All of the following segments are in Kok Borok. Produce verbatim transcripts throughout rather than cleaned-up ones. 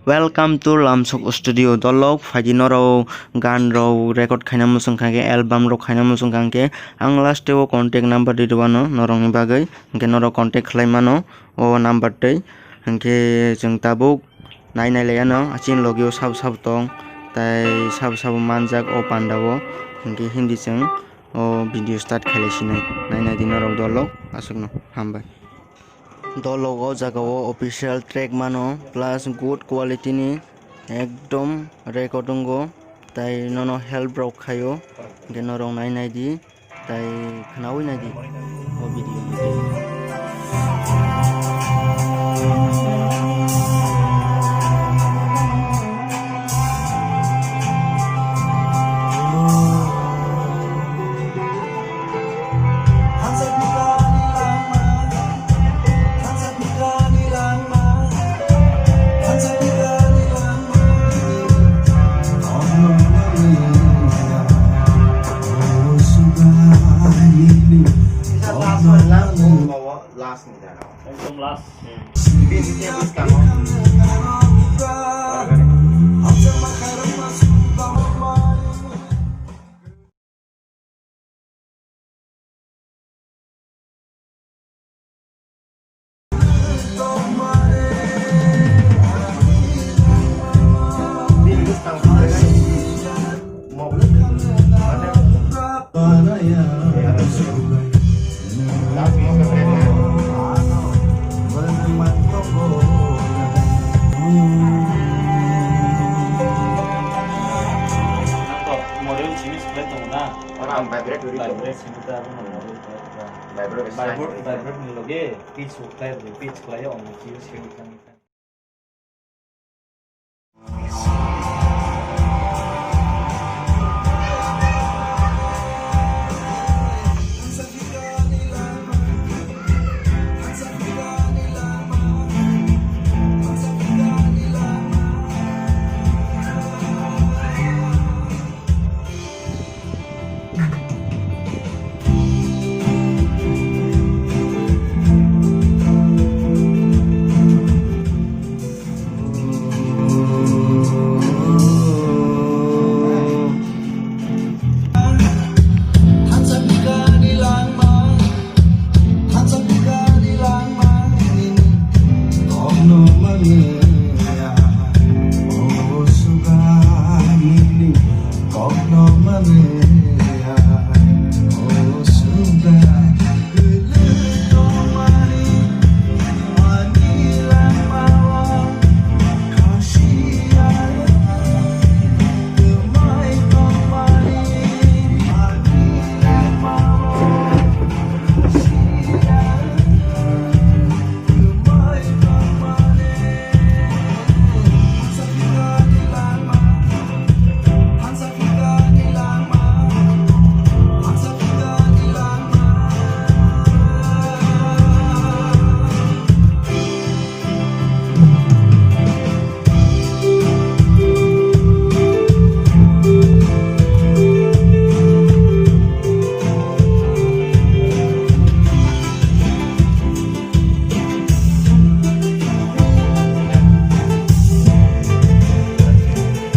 Welcome to Lamsok Studio. Dolok phaidi norok gan rok record khaina muchung kha khe, album rok khaina muchung kha khe, ang last o contact number di rwano norokni bagwi, hinkhe norok contact khlai mano o number twi. Hinkhe chwng tabuk nai nai lai ano, chini logi o sabo sabo tong, tai sabo sabo manjak o panda o, hinkhe hindi chwng o video start khailai sinai, nai nai di norok dolok, aswkno hambai. Dolok o jaga o official track mano, plus good quality ni ekdom record wngo, tai nono help rok khaio, hinkhe norok nai nai di, tai khwnaui nai di o video ni twi. Last ni jana. Ekdom last. Ora ang vibrate uri. Vibrate simi ta abo no vibrate. Vibrate, vibrate ni loge pitch uklai, pitch uklai, ang simi simi.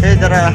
Hey, dara.